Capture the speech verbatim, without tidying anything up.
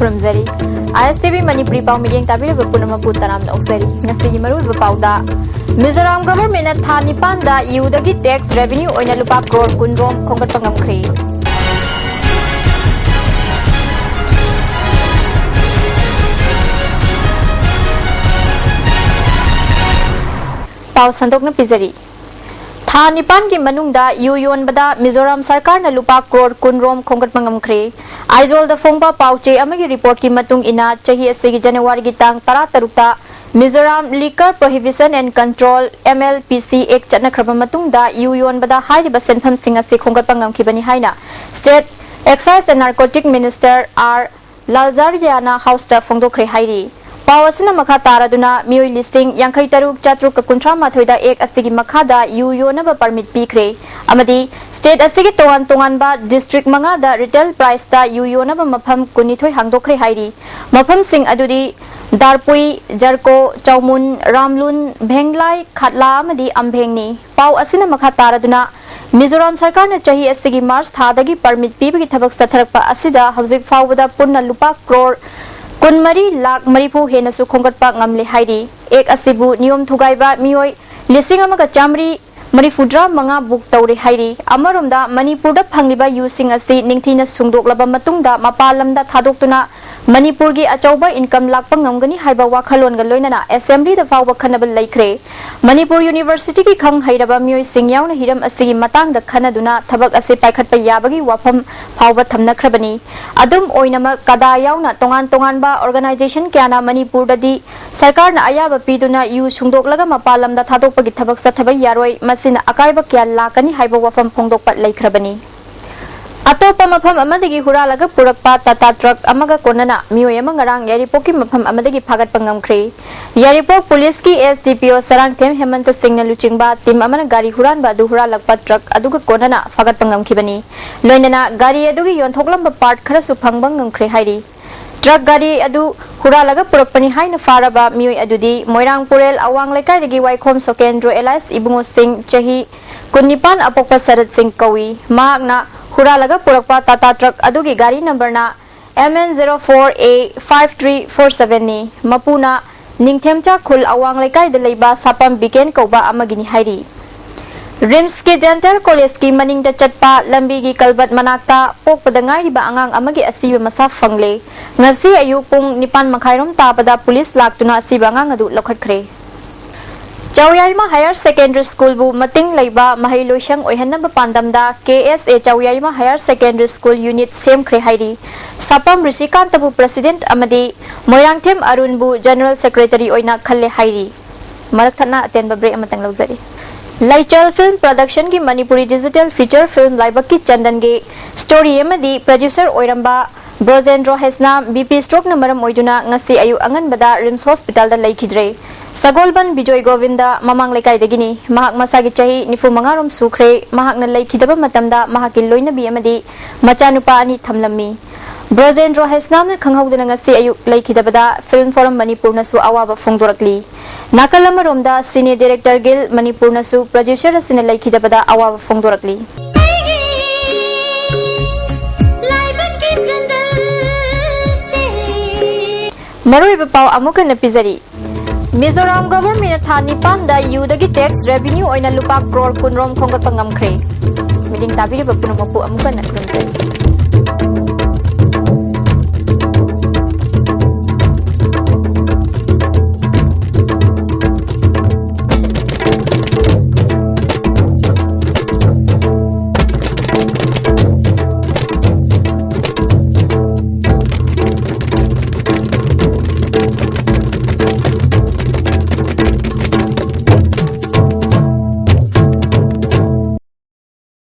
ꯈꯨꯔꯨꯝꯖꯔꯤ꯫ ꯑꯥꯏ ꯑꯦꯁ T V Manipuri ꯄꯥꯎ ꯃꯤꯠꯌꯦꯡ ꯇꯥꯕꯤꯔꯤꯕ ꯄꯨꯝꯅꯃꯛꯄꯨ ꯇꯔꯥꯝꯅ ꯑꯣꯛꯆꯔꯤ꯫ ꯉꯁꯤꯒꯤ ꯃꯔꯨꯑꯣꯏꯕ ꯄꯥꯎꯗ, ꯃꯤꯖꯣꯔꯥꯝ ꯒꯚꯔꯟꯃꯦꯟꯠꯅ ꯊꯥ ꯅꯤꯄꯥꯟꯗ ꯌꯨꯗꯒꯤ ꯇꯦꯛꯁ ꯔꯦꯚꯤꯅ꯭ꯌꯨ ꯑꯣꯏꯅ ꯂꯨꯄꯥ ꯀ꯭ꯔꯣꯔ ꯀꯨꯟ ꯔꯣꯝ ꯈꯣꯝꯒꯠꯄ ꯉꯝꯈ꯭ꯔꯦ꯫ ꯄꯥꯎ ꯁꯟꯗꯣꯛꯅ ꯄꯤꯖꯔꯤ꯫ ꯊꯥ ꯅꯤꯄꯥꯟꯒꯤ ꯃꯅꯨꯡꯗ ꯌꯨ ꯌꯣꯟꯕꯗ ꯃꯤꯖꯣꯔꯥꯝ ꯁꯔꯀꯥꯔꯅ ꯂꯨꯄꯥ ꯀ꯭ꯔꯣꯔ ꯀꯨꯟ ꯔꯣꯝ ꯈꯣꯝꯒꯠꯄ ꯉꯝꯈ꯭ꯔꯦ꯫ ꯑꯥꯏꯖꯣꯜꯗ ꯐꯣꯡꯕ ꯄꯥꯎ ꯆꯦ ꯑꯃꯒꯤ ꯔꯤꯄꯣꯔꯠꯀꯤ ꯃꯇꯨꯡ ꯏꯟꯅ, ꯆꯍꯤ ꯑꯁꯤꯒꯤ ꯖꯅꯋꯥꯔꯤꯒꯤ ꯇꯥꯡ ꯇꯔꯥꯇꯔꯨꯛꯇ Mizoram Liquor Prohibition and Control, M L P C, Act ꯆꯠꯅꯈ꯭ꯔꯕ ꯃꯇꯨꯡꯗ ꯌꯨ ꯌꯣꯟꯕꯗ ꯍꯥꯏꯔꯤꯕ ꯁꯦꯟꯐꯝꯁꯤꯡ ꯑꯁꯤ ꯈꯣꯝꯒꯠꯄ ꯉꯝꯈꯤꯕꯅꯤ ꯍꯥꯏꯅ State Excise and Narcotic Minister R ꯂꯥꯜꯖꯥꯔꯤꯌꯥꯅ ꯍꯥꯎꯁꯇ ꯐꯣꯡꯗꯣꯛꯈ꯭ꯔꯦ ꯍꯥꯏꯔꯤ꯫ ꯄꯥꯎ ꯑꯁꯤꯅ ꯃꯈꯥ ꯇꯥꯔꯗꯨꯅ, ꯃꯤꯑꯣꯏ ꯂꯤꯁꯤꯡ ꯌꯥꯡꯈꯩ ꯇꯔꯨꯛ ꯆꯥꯇ꯭ꯔꯨꯛꯀ ꯀꯨꯟꯊ꯭ꯔꯥ ꯃꯥꯊꯣꯏꯗ Act ꯑꯁꯤꯒꯤ ꯃꯈꯥꯗ ꯌꯨ ꯌꯣꯟꯅꯕ ꯄꯔꯃꯤꯠ ꯄꯤꯈ꯭ꯔꯦ ꯑꯃꯗꯤ state ꯑꯁꯤꯒꯤ ꯇꯣꯉꯥꯟ ꯇꯣꯉꯥꯟꯕ district ꯃꯉꯥꯗ retail priceꯇ ꯌꯨ ꯌꯣꯟꯅꯕ ꯃꯐꯝ ꯀꯨꯟꯅꯤꯊꯣꯏ ꯍꯥꯡꯗꯣꯛꯈ꯭ꯔꯦ ꯍꯥꯏꯔꯤ꯫ ꯃꯐꯝꯁꯤꯡ ꯑꯗꯨꯗꯤ ꯗꯥꯔꯄꯨꯏ, ꯖꯔꯀꯣ, ꯆꯥꯎꯃꯨꯟ, ꯔꯥꯝꯂꯨꯟ, ꯚꯦꯡꯂꯥꯏ, ꯈꯥꯠꯂꯥ ꯑꯃꯗꯤ ꯑꯝꯚꯦꯡꯅꯤ꯫ ꯄꯥꯎ ꯑꯁꯤꯅ ꯃꯈꯥ ꯇꯥꯔꯗꯨꯅ, ꯃꯤꯖꯣꯔꯥꯝ ꯁꯔꯀꯥꯔꯅ ꯆꯍꯤ ꯑꯁꯤꯒꯤ ꯃꯥꯔꯆ ꯊꯥꯗꯒꯤ ꯄꯔꯃꯤꯠ ꯄꯤꯕꯒꯤ ꯊꯕꯛ ꯆꯠꯊꯔꯛꯄ ꯑꯁꯤꯗ ꯍꯧꯖꯤꯛ ꯐꯥꯎꯕꯗ ꯄꯨꯟꯅ ꯂꯨꯄꯥ ꯀ꯭ꯔꯣꯔ ꯀꯨꯟꯃꯔꯤ ꯂꯥꯈ ꯃꯔꯤꯐꯨ ꯍꯦꯟꯅꯁꯨ ꯈꯣꯝꯒꯠꯄ ꯉꯝꯂꯦ ꯍꯥꯏꯔꯤ꯫ Act ꯑꯁꯤꯕꯨ ꯅꯤꯌꯣꯝ ꯊꯨꯒꯥꯏꯕ ꯃꯤꯑꯣꯏ ꯂꯤꯁꯤꯡ ꯑꯃꯒ ꯆꯥꯃꯔꯤ ꯃꯔꯤꯐꯨꯇꯔꯥ ꯃꯉꯥ book ꯇꯧꯔꯦ ꯍꯥꯏꯔꯤ꯫ ꯑꯃꯔꯣꯝꯗ, ꯃꯅꯤꯄꯨꯔꯗ ꯐꯪꯂꯤꯕ ꯌꯨꯁꯤꯡ ꯑꯁꯤ ꯅꯤꯡꯊꯤꯅ ꯁꯨꯡꯗꯣꯛꯂꯕ ꯃꯇꯨꯡꯗ ꯃꯄꯥꯟ ꯂꯝꯗ ꯊꯥꯗꯣꯛꯇꯨꯅ ꯃꯅꯤꯄꯨꯔꯒꯤ ꯑꯆꯧꯕ income ꯂꯥꯛꯄ ꯉꯝꯒꯅꯤ ꯍꯥꯏꯕ ꯋꯥꯈꯜꯂꯣꯟꯒ ꯂꯣꯏꯅꯅ assemblyꯗ ꯐꯥꯎꯕ ꯈꯟꯅꯕ ꯂꯩꯈ꯭ꯔꯦ꯫ ꯃꯅꯤꯄꯨꯔ Universityꯒꯤ ꯈꯪ ꯍꯩꯔꯕ ꯃꯤꯑꯣꯏꯁꯤꯡ ꯌꯥꯎꯅ ꯍꯤꯔꯝ ꯑꯁꯤꯒꯤ ꯃꯇꯥꯡꯗ ꯈꯟꯅꯗꯨꯅ ꯊꯕꯛ ꯑꯁꯤ ꯄꯥꯏꯈꯠꯄ ꯌꯥꯕꯒꯤ ꯋꯥꯐꯝ ꯐꯥꯎꯕ ꯊꯝꯅꯈ꯭ꯔꯕꯅꯤ꯫ ꯑꯗꯨꯝ ꯑꯣꯏꯅꯃꯛ, ꯀꯗꯥ ꯌꯥꯎꯅ ꯇꯣꯉꯥꯟ ꯇꯣꯉꯥꯟꯕ organization ꯀꯌꯥꯅ ꯃꯅꯤꯄꯨꯔꯗꯗꯤ ꯁꯔꯀꯥꯔꯅ ꯑꯌꯥꯕ ꯄꯤꯗꯨꯅ ꯌꯨ ꯁꯨꯡꯗꯣꯛꯂꯒ ꯃꯄꯥꯟ ꯂꯝꯗ ꯊꯥꯗꯣꯛꯄꯒꯤ ꯊꯕꯛ ꯆꯠꯊꯕ ꯌꯥꯔꯣꯏ, ꯃꯁꯤꯅ ꯑꯀꯥꯏꯕ ꯀꯌꯥ ꯂꯥꯛꯀꯅꯤ ꯍꯥꯏꯕ ꯋꯥꯐꯝ ꯐꯣꯡꯗꯣꯛꯄ ꯂꯩꯈ꯭ꯔꯕꯅꯤ꯫ ꯑꯇꯣꯞꯄ ꯃꯐꯝ ꯑꯃꯗꯒꯤ ꯍꯨꯔꯥꯜꯂꯒ ꯄꯨꯔꯛꯄ ꯇꯥꯇꯥ ꯇ꯭ꯔꯛ ꯑꯃꯒ ꯀꯣꯟꯅꯅ ꯃꯤꯑꯣꯏ ꯑꯃ ꯉꯔꯥꯡ ꯌꯥꯏꯔꯤꯄꯣꯛꯀꯤ ꯃꯐꯝ ꯑꯃꯗꯒꯤ ꯐꯥꯒꯠꯄ ꯉꯝꯈ꯭ꯔꯦ꯫ ꯌꯥꯏꯔꯤꯄꯣꯛ ꯄꯨꯂꯤꯁꯀꯤ S D P O Sarangthem ꯍꯦꯃꯟꯇ ꯁꯤꯡꯅ ꯂꯨꯆꯤꯡꯕ team ꯑꯃꯅ ꯒꯥꯔꯤ ꯍꯨꯔꯥꯟꯕ ꯑꯗꯨ ꯍꯨꯔꯥꯜꯂꯛꯄ ꯇ꯭ꯔꯛ ꯑꯗꯨꯒ ꯀꯣꯟꯅꯅ ꯐꯥꯒꯠꯄ ꯉꯝꯈꯤꯕꯅꯤ꯫ ꯂꯣꯏꯅꯅ ꯒꯥꯔꯤ ꯑꯗꯨꯒꯤ ꯌꯣꯟꯊꯣꯛꯂꯝꯕ part ꯈꯔꯁꯨ ꯐꯪꯕ ꯉꯝꯈ꯭ꯔꯦ ꯍꯥꯏꯔꯤ꯫ ꯇ꯭ꯔꯛ ꯒꯥꯔꯤ ꯑꯗꯨ ꯍꯨꯔꯥꯜꯂꯒ ꯄꯨꯔꯛꯄꯅꯤ ꯍꯥꯏꯅ ꯐꯥꯔꯕ ꯃꯤꯑꯣꯏ ꯑꯗꯨꯗꯤ ꯃꯣꯏꯔꯥꯡ ꯄꯨꯔꯦꯜ ꯑꯋꯥꯡ ꯂꯩꯀꯥꯏꯗꯒꯤ ꯋꯥꯏꯈꯣꯝ ꯁꯣꯀꯦꯟꯗ꯭ꯔꯣ alias ꯏꯕꯨꯡꯉꯣ ꯁꯤꯡ, ꯆꯍꯤ ꯀꯨꯟꯅꯤꯄꯥꯟ, ꯑꯄꯣꯛꯄ ꯁꯔꯠ ꯁꯤꯡ ꯀꯧꯏ꯫ ꯃꯍꯥꯛꯅ ꯍꯨꯔꯥꯜꯂꯒ ꯄꯨꯔꯛꯄ ꯇꯥꯇꯥ ꯇ꯭ꯔꯛ ꯑꯗꯨꯒꯤ ꯒꯥꯔꯤ numberꯅ M N zero four A five three four seven ꯅꯤ꯫ ꯃꯄꯨꯅ ꯅꯤꯡꯊꯦꯝꯆꯥ ꯈꯨꯜ ꯑꯋꯥꯡ ꯂꯩꯀꯥꯏꯗ ꯂꯩꯕ ꯁꯥꯄꯝ ꯕꯤꯀꯦꯟ ꯀꯧꯕ ꯑꯃꯒꯤꯅꯤ ꯍꯥꯏꯔꯤ꯫ ꯔꯤꯝꯁꯀꯤ ꯗꯦꯟꯇꯦꯜ ꯀꯣꯂꯦꯖꯀꯤ ꯃꯅꯤꯡꯗ ꯆꯠꯄ ꯂꯝꯕꯤꯒꯤ ꯀꯜꯕꯠ ꯃꯅꯥꯛꯇ ꯄꯣꯛꯄꯗ ꯉꯥꯏꯔꯤꯕ ꯑꯉꯥꯡ ꯑꯃꯒꯤ ꯑꯁꯤꯕ ꯃꯁꯥ ꯐꯪꯂꯦ꯫ ꯉꯁꯤ ꯑꯌꯨꯛ ꯄꯨꯡ ꯅꯤꯄꯥꯟ ꯃꯈꯥꯏꯔꯣꯝ ꯇꯥꯕꯗ ꯄꯨꯂꯤꯁ ꯂꯥꯛꯇꯨꯅ ꯑꯁꯤꯕ ꯑꯉꯥꯡ ꯑꯗꯨ ꯂꯧꯈꯠꯈ꯭ꯔꯦ꯫ ꯆꯥꯎꯌꯥꯏꯃ ꯍꯥꯌꯔ ꯁꯦꯀꯦꯟꯗꯔꯤ ꯁ꯭ꯀꯨꯜꯕꯨ ꯃꯇꯤꯡ ꯂꯩꯕ ꯃꯍꯩ ꯂꯣꯏꯁꯪ ꯑꯣꯏꯍꯟꯅꯕ ꯄꯥꯟꯗꯝꯗ K S A ꯆꯥꯎꯌꯥꯏꯃ ꯍꯥꯌꯔ ꯁꯦꯀꯦꯟꯗꯔꯤ ꯁ꯭ꯀꯨꯜ ꯌꯨꯅꯤꯠ ꯁꯦꯝꯈ꯭ꯔꯦ ꯍꯥꯏꯔꯤ꯫ ꯁꯥꯄꯝ ꯔꯤꯁꯤꯀꯥꯟꯇꯕꯨ ꯄ꯭ꯔꯁꯤꯗꯦꯟꯠ ꯑꯃꯗꯤ ꯃꯣꯏꯔꯥꯡꯊꯦꯝ ꯑꯔꯨꯟꯕꯨ ꯖꯦꯅꯔꯦꯜ ꯁꯦꯀ꯭ꯔꯦꯇꯔꯤ ꯑꯣꯏꯅ ꯈꯜꯂꯦ ꯍꯥꯏꯔꯤ꯫ ꯃꯔꯛ ꯊꯠꯅ ꯑꯇꯦꯟꯕ ꯕ꯭ꯔꯦꯛ ꯑꯃꯇꯪ ꯂꯧꯖꯔꯤ꯫ ꯂꯩꯆꯦꯜ ꯐꯤꯜꯝ ꯄ꯭ꯔꯗꯛꯁꯟꯒꯤ ꯃꯅꯤꯄꯨꯔꯤ ꯗꯤꯖꯤꯇꯦꯜ ꯐꯤꯆꯔ ꯐꯤꯜꯝ ꯂꯥꯏꯕꯛꯀꯤ ꯆꯟꯗꯟꯒꯤ ꯁ꯭ꯇꯣꯔꯤ ꯑꯃꯗꯤ ꯄ꯭ꯔꯗ꯭ꯌꯨꯁꯔ ꯑꯣꯏꯔꯝꯕ ꯕ꯭ꯔꯣꯖꯦꯟꯗ꯭ꯔꯣ ꯍꯦꯁꯅꯥꯝ ꯕꯤ ꯄꯤ ꯁ꯭ꯇ꯭ꯔꯣꯛꯅ ꯃꯔꯝ ꯑꯣꯏꯗꯨꯅ ꯉꯁꯤ ꯑꯌꯨꯛ ꯑꯉꯟꯕꯗ ꯔꯤꯝꯁ ꯍꯣꯁꯄꯤꯇꯥꯜꯗ ꯂꯩꯈꯤꯗ꯭ꯔꯦ꯫ ꯁꯒꯣꯜꯕꯟ ꯕꯤꯖꯣꯏ ꯒꯣꯕꯤꯟꯗ ꯃꯃꯥꯡ ꯂꯩꯀꯥꯏꯗꯒꯤꯅꯤ꯫ ꯃꯍꯥꯛ ꯃꯁꯥꯒꯤ ꯆꯍꯤ ꯅꯤꯐꯨ ꯃꯉꯥ ꯔꯣꯝ ꯁꯨꯈ꯭ꯔꯦ꯫ ꯃꯍꯥꯛꯅ ꯂꯩꯈꯤꯗꯕ ꯃꯇꯝꯗ ꯃꯍꯥꯛꯀꯤ ꯂꯣꯏꯅꯕꯤ ꯑꯃꯗꯤ ꯃꯆꯥꯅꯨꯄꯥ ꯑꯅꯤ ꯊꯝꯂꯝꯃꯤ꯫ ꯕ꯭ꯔꯣꯖꯦꯟꯗ꯭ꯔꯣ ꯍꯦꯁꯅꯥꯝꯅ ꯈꯪꯍꯧꯗꯅ ꯉꯁꯤ ꯑꯌꯨꯛ ꯂꯩꯈꯤꯗꯕꯗ ꯐꯤꯜꯝ ꯐꯣꯔꯝ ꯃꯅꯤꯄꯨꯔꯅꯁꯨ ꯑꯋꯥꯕ ꯐꯣꯡꯗꯣꯔꯛꯂꯤ꯫ ꯅꯥꯀꯜ ꯑꯃꯔꯣꯝꯗ ꯁꯤꯅꯦ ꯗꯤꯔꯦꯛꯇꯔ ꯒꯤꯜ ꯃꯅꯤꯄꯨꯔꯅꯁꯨ ꯄ꯭ꯔꯗ꯭ꯌꯨꯁꯔ ꯑꯁꯤꯅ ꯂꯩꯈꯤꯗꯕꯗ ꯑꯋꯥꯕ ꯐꯣꯡꯗꯣꯔꯛꯂꯤ꯫ ꯃꯔꯨꯑꯣꯏꯕ ꯄꯥꯎ ꯑꯃꯨꯛ ꯍꯟꯅ ꯄꯤꯖꯔꯤ꯫ ꯃꯤꯖꯣꯔꯥꯝ ꯒꯚꯔꯟꯃꯦꯟꯠꯅ ꯊꯥ ꯅꯤꯄꯥꯟꯗ ꯌꯨꯗꯒꯤ ꯇꯦꯛꯁ ꯔꯦꯚꯤꯅ꯭ꯌꯨ ꯑꯣꯏꯅ ꯂꯨꯄꯥ ꯀ꯭ꯔꯣꯔ ꯀꯨꯟ ꯔꯣꯝ ꯈꯣꯝꯒꯠꯄ ꯉꯝꯈ꯭ꯔꯦ꯫ ꯃꯤꯠꯌꯦꯡ ꯇꯥꯕꯤꯔꯤꯕ ꯄꯨꯝꯅꯃꯛꯄꯨ ꯑꯃꯨꯛ ꯍꯟꯅ ꯈꯨꯔꯨꯝꯖꯔꯤ꯫